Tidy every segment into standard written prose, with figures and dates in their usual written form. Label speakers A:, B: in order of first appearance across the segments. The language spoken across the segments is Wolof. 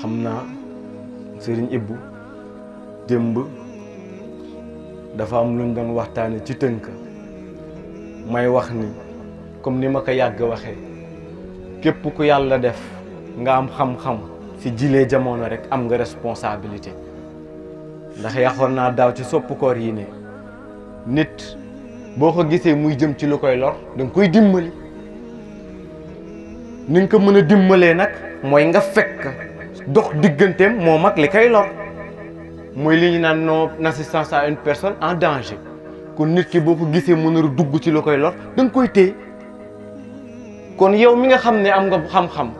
A: xam naa Serigne Ibou démb dafa am luñ doon waxtaane ci tënk may wax ni comme ni ma ko yàgg waxee képp ku yàlla def nga am xam-xam si jilee jamono rek am nga responsabilité ndax yaxoon naa daaw ci sopp koor yi ne nit boo ko gisee muy jëm ci lu koy lor danga koy dimbali ni nga ko mën a dimbalee nag mooy nga fekk dox digganteem moom ak li koy lor mooy li ñu naan non assistance à une personne en danger kon nit ki boo ko gisee mën a dugg ci lu koy lor da nga koy téye kon yow mi nga xam ne am nga xam-xam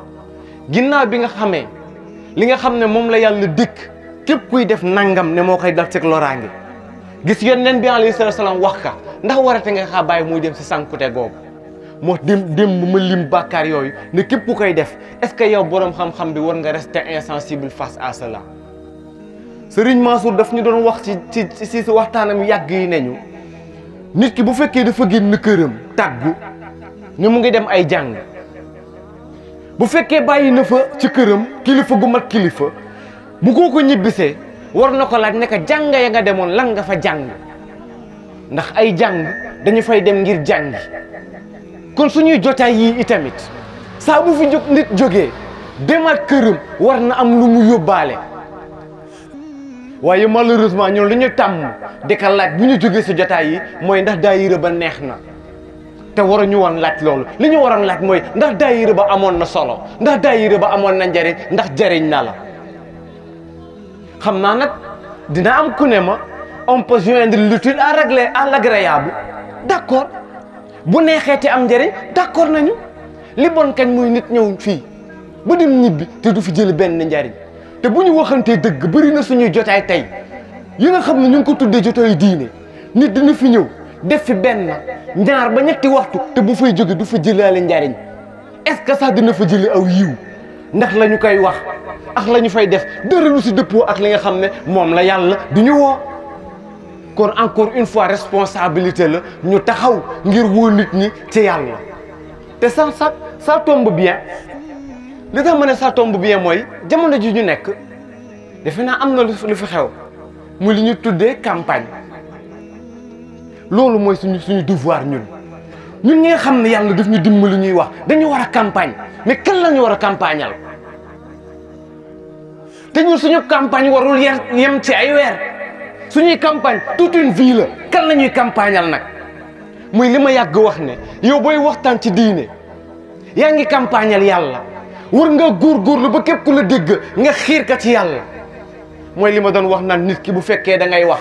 A: ginnaaw bi nga xamee li nga xam ne moom la yàlla dikk képp kuy def nangam ne moo koy dal ci loraange gis yonent bi alayhi salaam wax ka ndax warate nga xaa bàyyi muy dem si sànkute googu moo dem ma lim bàkkaar yooyu ne képp ku koy def est-ce que yow boroom xam-xam bi war nga rester insensible face à cela Serigne Mansour daf ñu doon wax ci waxtaanam yàgg yi ne ñu nit ki bu fekkee dafa génn këram tàggu ni mu ngi dem ay jàng bu fekkee bàyyi na fa ci këram kilifa gu mat kilifa bu kooku ñibbisee war na ko laaj ne ko jàng ya nga demoon lan nga fa jàng ndax ay jàng dañu fay dem ngir jàngi kon suñuy jotaay yii itamit saa bu fi nit jógee demaat këram war na am lu mu yóbbaale waaye malheureusement ñoom li ñu tàmm di ko laaj bu ñu jógee si jotaay yi mooy ndax daayira ba neex na te waruñu woon laaj loolu li ñu waroon laaj mooy ndax daayira ba amoon na solo ndax daayira ba amoon na njariñ ndax jariñ na la xam naa nag dina am ku ne ma on peut joindre l'utile à l'agréable d'accord bu neexee te am njariñ d'accord nañu li bon kañ muy nit ñëw fii ba dem ñibbi te du fi jël benn njariñ te bu ñu waxantee dëgg bëri na suñuy jotaay tey yi nga xam ne ñu ngi ko tuddee jotaay diine nit dina fi ñëw def fi benn ñaar ba ñetti waxtu te bu fay jóge du fa jëlaale njariñ est-ce que sax dina fa jële aw yiw ndax la ñu koy wax ak la ñu fay def dara lu si dëppoo ak li nga xam ne moom la yàlla du ñu woo kon encore une fois responsabilité la ñu taxaw ngir woo nit ñi ci yàlla te ça tombe bien li tax ma ne ça tombe bien mooy jamono ji ñu nekk defe naa am na lu fi xew mu li ñu tuddee campagne loolu mooy suñu devoir ñun ñi nga xam ne yàlla daf ñu dimbali ñuy wax dañu war a campagne mais kan la ñu war a campagnal te ñun suñu campagne warul yem ci ay weer suñuy campagne toute une vie la kan la ñuy campagnal nag muy li ma yàgg wax ne yow booy waxtaan ci diine yaa ngi campagnal yàlla war nga góorgóorlu ba képp ku la dégg nga xiir ka ci yàlla mooy li ma doon wax naan nit ki bu fekkee da ngay wax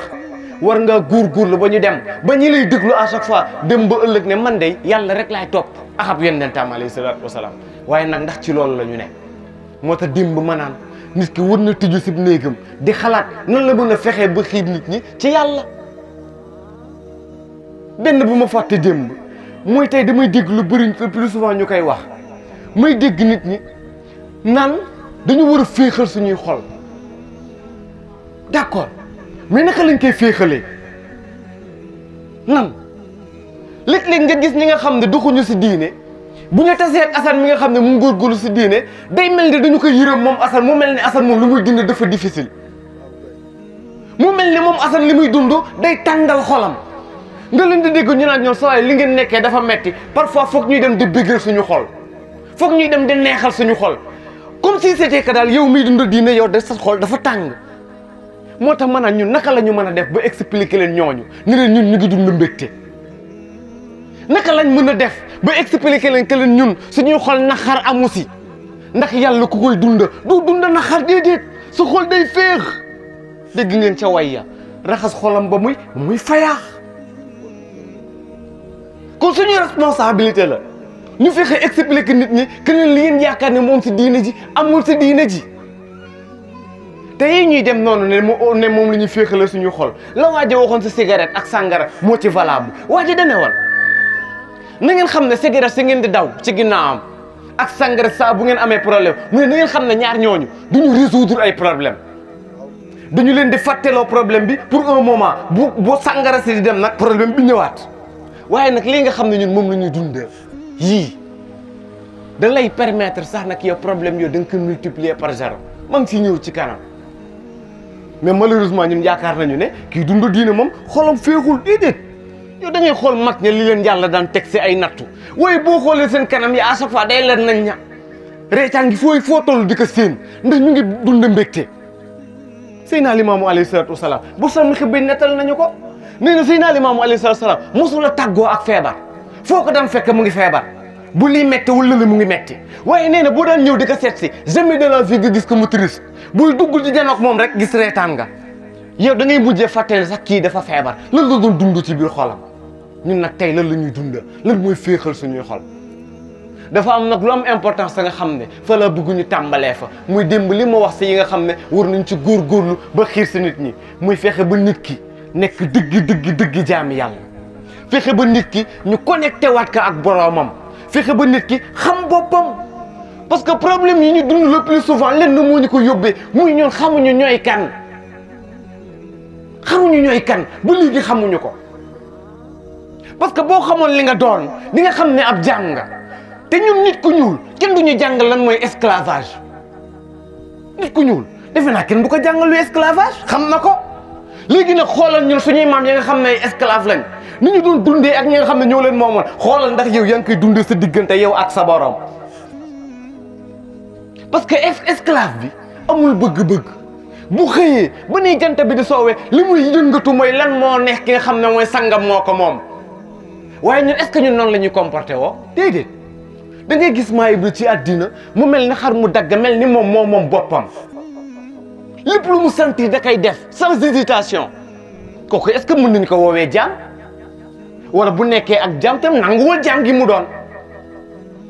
A: war nga góorgóorlu ba ñu dem ba ñi lay déglu à chaque fois dem ba ëllëg ne man de yàlla rek laay topp axab yonentam alayhi salaatu wasalaam waaye nag ndax ci loolu la ñu ne moo tax démb ma naan nit ki war na tëju si néegam di xalaat nan la mën a fexee ba xiir nit ñi ci yàlla benn bu ma fàtte démb mooy tey damay dégg lu bëri plus souvent ñu koy wax may dégg nit ñi naan dañu war a féexal suñuy xol d'accord mais naka lañ koy féexalee nan léeg-léeg nga gis ñi nga xam ne doxuñu si diine bu ñu tasee ak Assane mi nga xam ne mu góorgóorlu si diine day mel ni dañu koy yërëm moom Assane mu mel ni Assane moom lu muy dund dafa difficile mu mel ni moom Assane li muy dund day tàngal xolam nga leen di dégg ñu naan ñoom saa li ngeen nekkee dafa metti parfois foog ñuy dem di béggal suñu xol foog ñuy dem di neexal suñu xol comme si c'était que daal yow miy dund diine yow de sa xol dafa tàng moo tax maanaam ñun naka la ñu mën a def ba expliquer leen ñooñu ni leen ñun ñu ngi dund mbégte naka lañ mën a def ba expliquer leen que leen ñun suñuy xol naxar amu si ndax yàlla ku koy dund du dund naxar déedéet su xol day féex dégg ngeen ca way ya raxas xolam ba muy fayaax kon suñuy responsabilité la ñu fexe expliquer nit ñi que leen li ngeen yaakaar ne moom si diine ji amul si diine ji te yi ñuy dem noonu ne moom la ñuy féexale suñu xol la waaje waxoon si cigarette ak sàngara moo ci valable waaje dane woon na ngeen xam ne cigarette si ngeen di daw ci ginnaawam ak sàngara saa bu ngeen amee problème mu ne na ngeen xam ne ñaar ñooñu duñu résoudre ay problème dañu leen di fàtteloo problème bi pour un moment bu sàngara si di dem nag problème bi ñëwaat waaye nag lii nga xam ne ñun moom la ñuy dundee yii da lay permettre sax nag yow problème yooyu da nga ko multiplier par zéro ma ngi si ñëw ci kanam mais malheureusement ñun yaakaar nañu ne kii dund diine moom xolam féexul déedéet yow da ngay xool mag ña li leen yàlla daan teg si ay nattu waaye boo xoolee seen kanam yi à chaque fois day leen nañ ña reetaan ngi foo toll di ko séen ndax ñu ngi dund mbégte Seydina Limaamu alayhi salaatu wasalaam bu sami xibbi nettal nañu ko nee na Seydina Limaamu alayhi salaatu wasalaam mosul a tàggoo ak feebar foo ko daan fekk mu ngi feebar bu lii metti wala li mu ngi metti waaye nee na boo daan ñëw di ko seet si jamais de la vie nga gis ko mu triste buy dugg di janoog moom rek gis reetaan nga yow da ngay mujjee fàttali sax kii dafa feebar lan la doon dund ci biir xolam ñun nag tey lan la ñuy dunda lan mooy féexal suñuy xol dafa am nag lu am importance sa nga xam ne fa la bëgg ñu tàmbalee fa muy démb li ma wax si yi nga xam ne war nañ ci góorgóorlu ba xiir si nit ñi muy fexe ba nit ki nekk dëgg jaami yàlla fexe ba nit ki ñu connecté waat ko ak boroomam fexe ba nit ki xam boppam parce que problème yi ñu dund le plus souvent lenn moo ñu ko yóbbee muy ñun xamuñu ñooy kan ba léegi xamuñu ko parce que boo xamoon li nga doon di nga xam ne ab jaam nga te ñun nit ku ñuul kenn du ñu jàngal lan mooy esclavage nit ku ñuul defe naa kenn du ko jàngal luy esclavage xam na ko léegi nag xoolal ñun suñuy maam yi nga xam ne ay esclave lañ ni ñu doon dundee ak ñi nga xam ne ñoo leen moomoon xoolal ndax yow yaa ngi koy dundee sa diggante yow ak sa borom parce que esclave bi amul bëgg-bëgg bu xëyee ba ni jant bi di soowee li muy yëngatu mooy lan moo neex ki nga xam ne mooy sangam moo ko moom waaye ñun est-ce que ñun noonu la ñuy comporté woo déedéet da ngay gis maa ibra ci àddina mu mel ni xar mu dagg mel ni moom boppam lépp lu mu sentir da koy def sans hésitation kooku est-ce que mën nañu ko woowee jaam wala bu nekkee ak jaam tam nanguwul jaam gi mu doon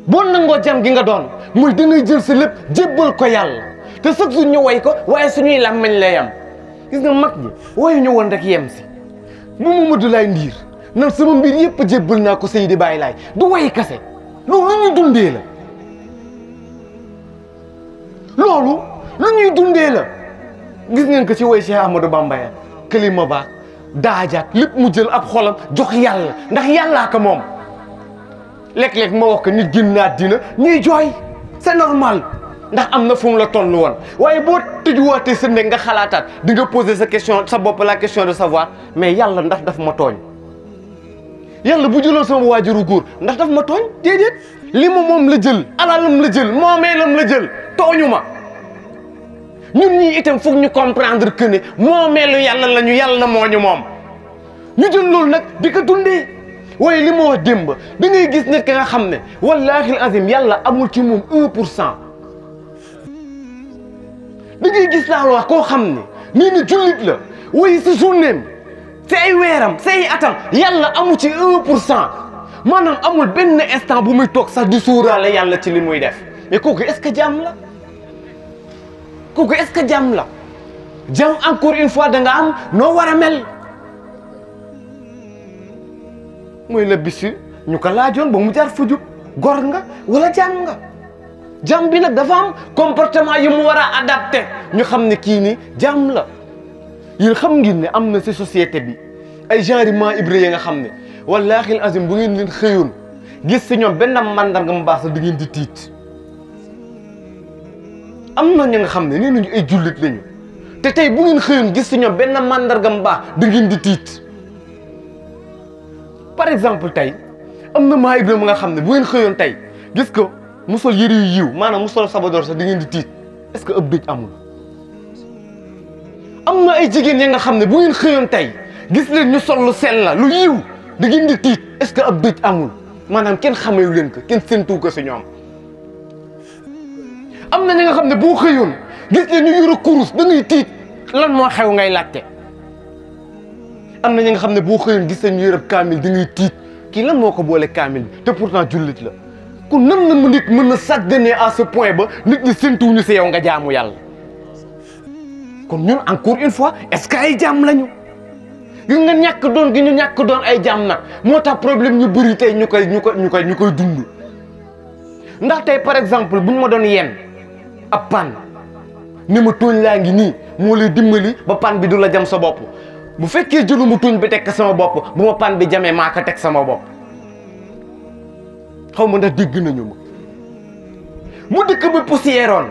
A: boo nangoo jaam gi nga doon muy da ngay jël sa lépp jébbal ko yàlla te chaque jour ñu way ko waaye suñuy làmmiñ lay am gis nga mag ñi wayu ñu woon rek yem si bu Mamadou Laye Ndiir nan sama mbir yëpp jébbal naa ko Seydi Baye Laye du way kase loolu lu ñuy dundee la loolu lu ñuy dundee la gis ngeen ko ci way Cheikh Ahmadou Bamba ya kalima ba daajaat lépp mu jël ab xolam jox yàlla ndax yàllaa ko moom léeg-léeg ma wax ko nit génn àddina ñuy jooy c'est normal ndax am na fu mu la toll woon waaye boo tëjuwaatee sa nekk nga xalaataat di nga poser sa question sa bopp la question de savoir mais yàlla ndax daf ma tooñ yàlla bu jëloon sama waajuru góor ndax daf ma tooñ déedéet li ma moom la jël alalam la jël moomeelam la jël tooñu ma ñun ñii itam foog ñu comprendre que ne moomeelu yàlla la ñu yàlla moo ñu moom ñu jël loolu nag di ko dundee waaye li ma wax démb da ngay gis nit ki nga xam ne wallaahi azim yàlla amul ci moom 1%. da ngay gis laa wax koo xam ne nii na jullit la waaye si journéem si ay weeram si ay atam yàlla amu ci 1%. maanaam amul benn instant bu muy toog sax di suuraale yàlla ci li muy def mais kooku est-ce que jàmm la kooku est-ce que jàmm la jàmm encore une fois da nga am noo war a mel mooy la bisi ñu ko laajoon ba mu jar fu jub gor nga wala jàmm nga jàmm bi nag dafa am comportement yi mu war a adapté ñu xam ne kii nii jàmm la yéen xam ngeen ne am na si société bi ay genre maa ibra yi nga xam ne wallaahi azim bu ngeen leen xëyoon gis si ñoom benn mandarga mu baax sax di ngeen di tiit am na ñi nga xam ne nee nañu ay jullit lañu te tey bu ngeen xëyoon gis si ñoom benn mandarga mu baax di ngeen di tiit par exemple tey am na maa ibra mu nga xam ne bu ngeen xëyoon tey gis ko mu sol yëre yu yiw maanaam mu sol sabadoor sax di ngeen di tiit est-ce que ëpp dëj amul am na ay jigéen yi nga xam ne bu ngeen xëyoon tey gis leen ñu sol lu sell la lu yiw da ngeen di tiit est-ce que ab dëj amul maanaam kenn xamewu leen ko kenn séentu ko si ñoom am na ñi nga xam ne boo xëyoon gis leen ñu yore kurus da ngay tiit lan moo xew ngay laajte am na ñi nga xam ne boo xëyoon gis leen ñu yore kaamil da ngay tiit kii lan moo ko boole kaamil bi te pourtant jullit la kon nan la mu nit mën na s'adonner à ce point ba nit ñi séentuwuñu si yow nga jaamu yàlla kon ñun encore une fois est-ce que ay jaam lañu gis nga ñàkk doon gi ñu ñàkk doon ay jaam nag moo tax problème ñu bëri tey ñu koy dund ndax tey par exemple buñ ma doon yenn ab pan ni ma tooñ laa ngi nii moo lay dimbali ba pan bi du la jam sa bopp bu fekkee jëlu mu tooñ bi teg sama bopp bu ma pan bi jamee maa ko teg sama bopp xaw ma ndax dégg nañu ma mu dëkk bi poussièreoon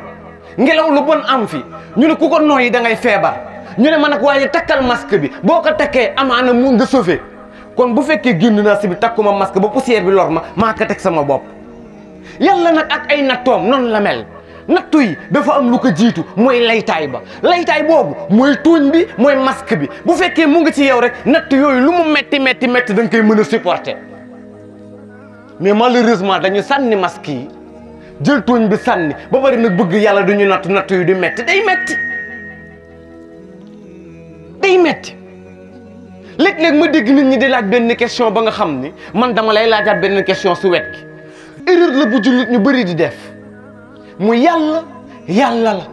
A: ngelaw lu bon am fi ñu ne ku ko nooyi da ngay feebar ñu ne ma nag waaye takkal masque bi boo ko takkee amaana mu nga sauvé kon bu fekkee génn naa si bi takkuma masque ba poussière bi lor ma maa ko teg sama bopp. yàlla nag ak ay nattoom noonu la mel nattu yi dafa am lu ko jiitu mooy laytaay ba laytaay boobu mooy tuuñ bi mooy masque bi bu fekkee mu ngi ci yow rek natt yooyu lu mu metti da nga koy mën a supporter mais malheureusement dañu sànni masque yi jël tuuñ bi sànni ba bari nag bëgg yàlla duñu natt yu di metti day metti léeg-léeg ma dégg nit ñi di laaj benn question ba nga xam ni man dama lay laajaat benn question su wet gi erreur la bu jullit ñu bëri di def mu yàlla la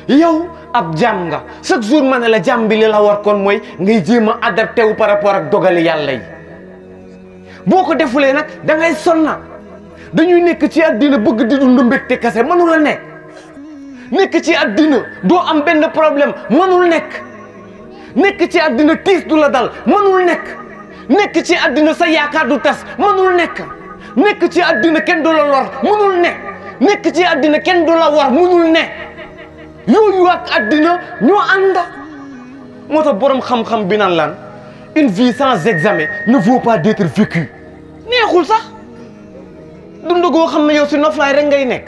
A: yow ab jaam nga chaque jour ma ne la jaam bi li la war kon mooy ngay jéem a adapté wu par rapport ak dogali yàlla yi boo ko defulee nag da ngay sonna dañuy nekk ci àddina bëgg di dund mbégte kese mënul a nekk ci àddina doo am benn problème mënul nekk ci àddina tiis du la dal mënul nekk ci àddina sa yaakaar du tas mënul nekk ci àddina kenn du la lor mënul nekk ci àddina kenn du la war mënul yooyu ak àddina ñoo ànd moo tax borom xam-xam bi naan lan une vie sans examen ne vaut pas d'être vécue neexul sax dund goo xam ne yow si noflaay rek ngay nekk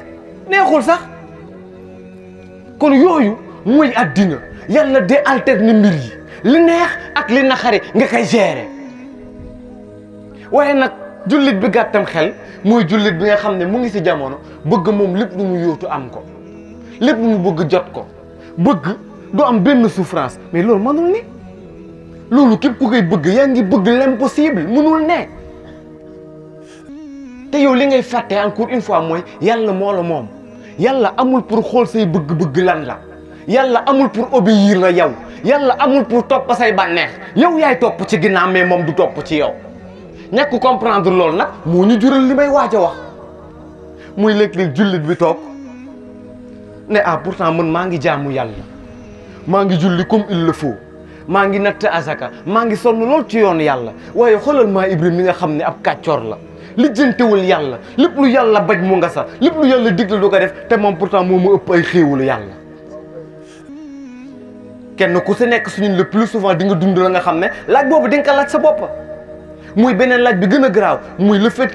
A: neexul sax kon yooyu mooy àddina yàlla de alterne mbir yi li neex ak li naxari nga koy gérer waaye nag jullit bi gàttam xel mooy jullit bi nga xam ne mu ngi si jamono bëgg moom lépp lu mu yóotu am ko lépp lu mu bëgg jot ko bëgg du am benn souffrance mais loolu mënul ne loolu képp ku koy bëgg yaa ngi bëgg l'impossible mënul ne te yow li ngay fàtte encore une fois mooy yàlla moo la moom yàlla amul pour xool say bëgg-bëgg lan la yàlla amul pour obéir la yow yàlla amul pour topp say bànneex yow yaay topp ci ginnaaw mais moom du topp ci yow ñàkk comprendre loolu nag moo ñu jural li may waaj a wax muy léeg-léeg jullit bi toog ne pourtant man maa ngi jaamu yàlla maa ngi julli comme il le faut maa ngi natt azaka maa ngi sonn lool ci yoon yàlla waaye xoolal maa Ibrahima mi nga xam ne ab kàccoor la lijjantewul yàlla lépp lu yàlla bañ mu nga sax lépp lu yàlla digle du ko def te moom pourtant moo ma ëpp ay xéewalu yàlla kenn ku si nekk suñu le plus souvent di nga dund la nga xam ne laaj boobu di nga ko laaj sa bopp muy beneen laaj bi gën a garaaw muy le fait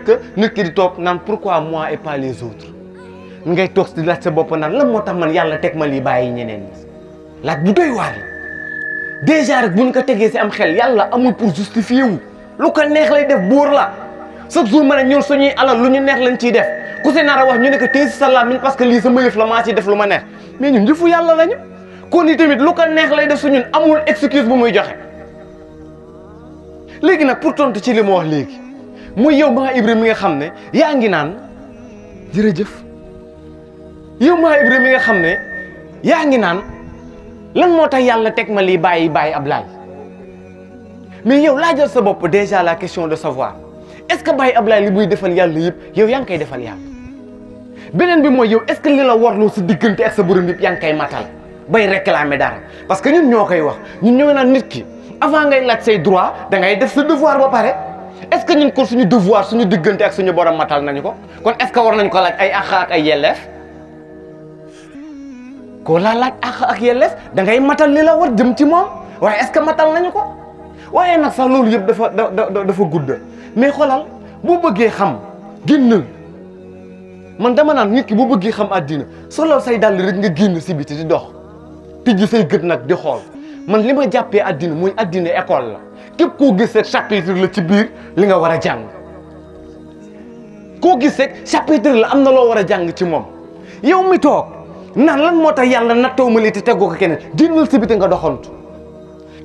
A: que nit ki di toog naan pourquoi moi et pas les autres ngay toog di laaj sa bopp naan lan moo tax man yàlla teg ma lii bàyyi ñeneen ñi laaj bu doy waar déjà rek buñ ko tegee si am xel yàlla amul pour justifier wu lu ko neex lay def buur la chaque jour ma ne ñun suñuy alal lu ñu neex lañ ciy def ku si nar a wax ñu ne que tey si sa làmmiñ parce que lii sama yëf la maa ciy def lu ma neex mais ñun jëfu yàlla lañu kon ni tamit lu ko neex lay def su ñun amul excuse bu muy joxe léegi nag pour tontu ci li ma wax léegi muy yow maa Ibrahima mi nga xam ne yaa ngi naan jërëjëf yow maa Ibrahima mi nga xam ne yaa ngi naan lan moo tax yàlla teg ma lii bàyyi Ablaye mais yow laajal sa bopp déjà la question de savoir est-ce que bàyyi Ablaye li muy defal yàlla yëpp yow yaa ngi koy defal yàlla beneen bi mooy yow est-ce que li la warloo sa diggante ak sa borom yëpp yaa ngi koy matal bay réclamer dara parce que ñun ñoo koy wax ñun ñoo naan nit ki avant ngay laaj say droit da ngay def sa devoir ba pare est-ce que ñun ko suñu devoir suñu diggante ak suñu borom matal nañu ko kon est-ce que war nañu ko laaj ay àq ak ay yelleef koo laa laaj àq ak yelleef da ngay matal li la war jëm ci moom waaye est-ce que matal nañu ko waaye nag sax loolu yëpp dafa gudd mais xoolal boo bëggee xam génnal man dama naan nit ki boo bëggee xam àddina solal say dàll rek nga génn si biti di dox tijji say gët nag di xool man li ma jàppee àddina mooy àddina école la képp koo gis rek chapitre la ci biir li nga war a jàng koo gis rek chapitre la am na loo war a jàng ci moom yow mi toog naan lan moo tax yàlla nattoo ma lii te tegoo ko keneen génnal si biti nga doxantu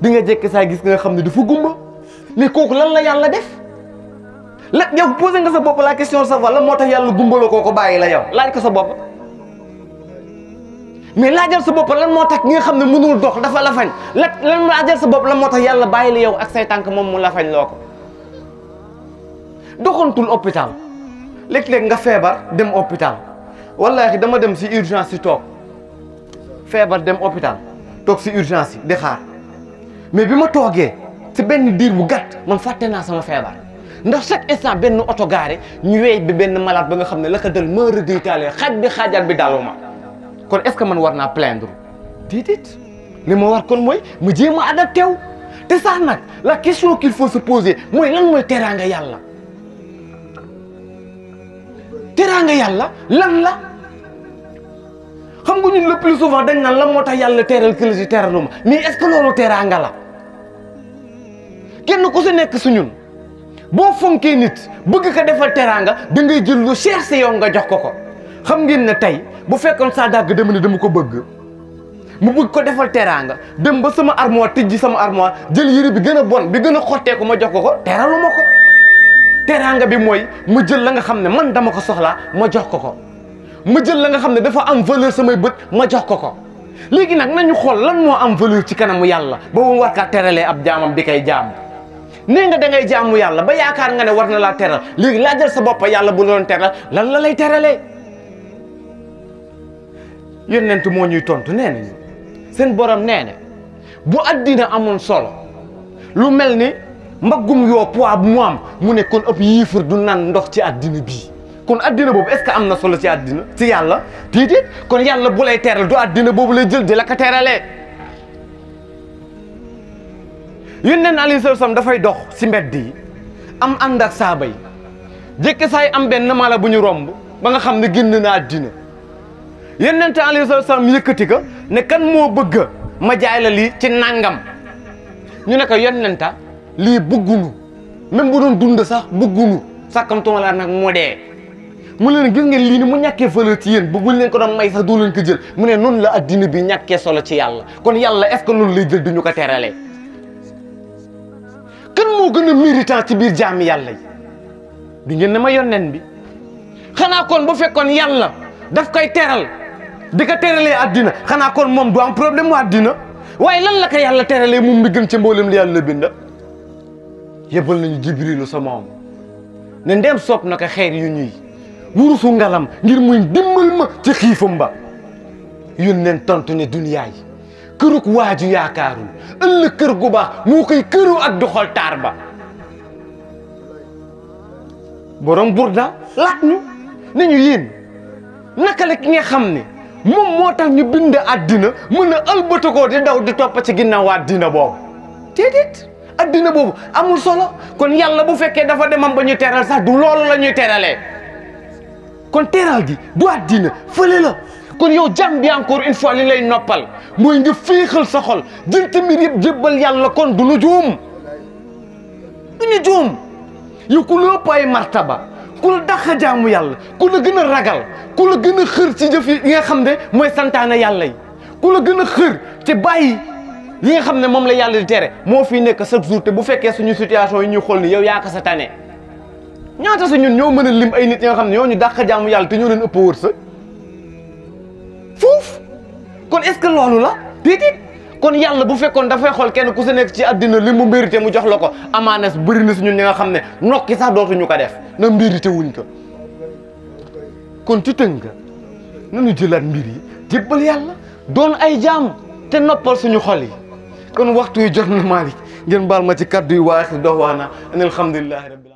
A: di nga jekk saa gis nga xam ne dafa gumba mais kooku lan la yàlla def la yow posé nga sa bopp la question savoir lan moo tax yàlla gumbaloo koo ko bàyyi la yow laaj ko sa bopp mais laajal sa bopp lan moo tax ñi nga xam ne mënul dox dafa la fañ lan laajal sa bopp lan moo tax yàlla bàyyi la yow ak say tànk moom mu la fañ loo ko doxantul hôpital léeg-léeg nga feebar dem hôpital wallaahi dama dem si urgence yi toog feebar dem hôpital toog si urgence yi di xaar mais bi ma toogee si benn diir bu gàtt man fàtte naa sama feebar ndax chaque instant benn oto gaare ñu wey bi benn malade ba nga xam ne la ko dal ma rëdditaale xaaj bi xaajaat bi dalu ma kon est-ce que man war naa plaindre déedéet li ma war kon mooy mu jéem a adapté wu te sax nag la question qu'il faut se poser mooy lan mooy teraanga yàlla teraanga yàlla lan la xam nga ñun le plus souvent dañ naan lan moo tax yàlla teral kële si teraluma mais est-ce que loolu teraanga la kenn ku si nekk si ñun boo fonkee nit bëgg ko defal teraanga da ngay jël lu cher si yow nga jox ko ko xam ngeen ne tey bu fekkoon saa dàgg dama ne dama ko bëgg mu bëgg ko defal teraanga dem ba sama armoire tijji sama armoire jël yére bi gën a bon bi gën a xotteeku ma jox ko ko teraluma ko teraanga bi mooy mu jël la nga xam ne man dama ko soxlaa ma jox ko ko ma jël la nga xam ne dafa am valeur samay bët ma jox ko ko léegi nag nañu xool lan moo am valeur ci kanamu yàlla ba mu war kaa teralee ab jaamam bi koy jaam nee nga da ngay jaamu yàlla ba yaakaar nga ne war na laa teral léegi laa jël sa bopp yàlla bu doon teral lan la lay teralee yonent moo ñuy tontu nee nañu seen borom nee na bu addina amoon solo lu mel ni mbaggum yoo poids bu mu am mu ne kon ëpp yiifar du naan ndox ci addina bii kon addina boobu est-ce que am na solo ci addina ci yàlla déedéet kon yàlla bu lay teral du addina boobu lay jël di la ko teralee yónneen alayhi salaam dafay dox si mbedd yi am ànd ak saaba yi jékki saay am benn mala bu ñu romb ba nga xam ne génn na addina yónneen alayhi salaam yëkkati ko ne kan moo bëgg ma jaay la lii ci nangam ñu ne ko yónneenta lii bëggunu même bu doon dund sax bëggunu sàkkamtuma la nag moo dee mu leen gis ngeen lii ni mu ñàkkee valeur ci yéen bëggul leen ko doon may sax doo leen ko jël mu ne noonu la addina bi ñàkkee solo ci yàlla kon yàlla est-ce que noonu lay jël duñu ko teralee kan moo gën a méritant ci biir jaami yàlla yi di ngeen ne ma yónneen bi xanaa kon bu fekkoon yàlla daf koy teral di ko teralee addina xanaa kon moom du am problème mu addina waaye lan la ko yàlla teralee moom mi gën ci mboolem li yàlla bind yebal nañu jibrilu sa moom ne ndem soob na ko xeer yu ñuy wurusu ngalam ngir muy dimbal ma ci xiifam ba yónneen tontu ne duniyaay kërug waaju yaakaarul ëllëg kër gu baax moo koy këru ak du xol taar ba borom burda laaj ñu ne ñu yéen naka la ki nga xam ne moom moo tax ñu bind àddina mën a ëlbatakoo di daw di topp ci ginnaaw àddina boobu déedéet àddina boobu amul solo kon yàlla bu fekkee dafa demam ba ñu teral sax du loolu la ñuy teralee kon teral gi du àddina fële la kon yow jàmm bi encore une fois li lay noppal mooy nga féexal sa xol jël tamit yëpp jébbal yàlla kon du nu juum yow ku la ëpp ay martaba ku la dàq jaamu yàlla ku la gën a ragal ku la gën a xër ci jëf yi nga xam ne mooy santaane yàlla yi ku la gën a xër ci bàyyi yi nga xam ne moom la yàlla di tere moo fi nekk chaque jour te bu fekkee suñu situation yi ñuy xool ni yow yaa ko sa tane ñaata sa ñun ñoo mën a lim ay nit yi nga xam ne ñoo ñu dàq jaamu yàlla te ñoo leen ëpp wërsëg foofu kon est-ce que loolu la déedéet kon yàlla bu fekkoon dafay xool kenn ku sa nekk ci àddina li mu mérité mu jox la ko amaanes bëri na si ñun ñi nga xam ne nokki sax dootuñu ko def na mérité wuñ ko kon ci tënk nañu jëlaat mbir yi jébbal yàlla doon ay jaam te noppal suñu xol yi kon waxtu yi jot na Malick ngeen baal ma ci kaddu yi waaxi dox waana an alhamdulillahi rabbil